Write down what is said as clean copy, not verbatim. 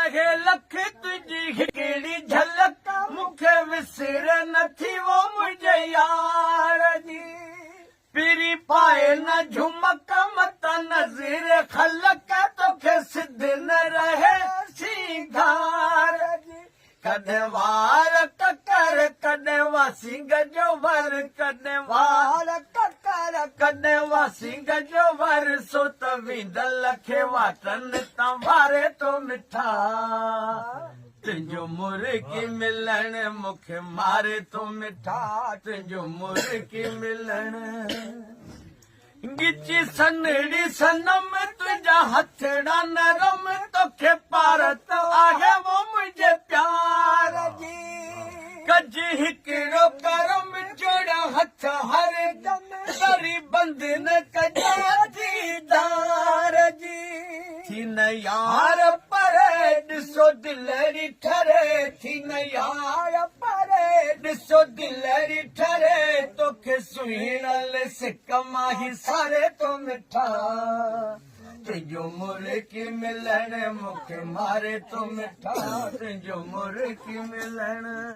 لهي لک تنهنجي هڪڙي جهلڪ مون کي وسري نٿي وو منهنجي يار جي پرين پائي نه جهمڪ متان نظر خلق توکي سڌ نه رهي سينگار جي ڪڏهن وار ڪڪر ڪڏهن واسينگ جو ور ڪڏهن وار ڪڪر ڪڏهن واسينگ جو ور سو ته ويندل کي واٽن تان واري ٿو مٺا تنهنجو مرڪي ملڻ مون کي ماري ٿو مٺا تنهنجو مرڪي ملڻ ڳچي سنهڙي صنم تنهنجا هٿڙا نرم توکي پارت آهي وو منهنجي پيار جي ڪج هڪڙو ڪرم جوڙيا هٿ هر دم دري بند نه ڪجان ديدار جي ٿي نه يار پري ڏسو دلڙي ٺري ٿي نه يار پري ڏسو دلڙي ٺري توکي سهڻل سڪ مان هي ساري ٿو مٺا تنهنجو مرڪي ملڻ مون کي ماري ٿو مٺا تنهنجو مرڪي ملڻ.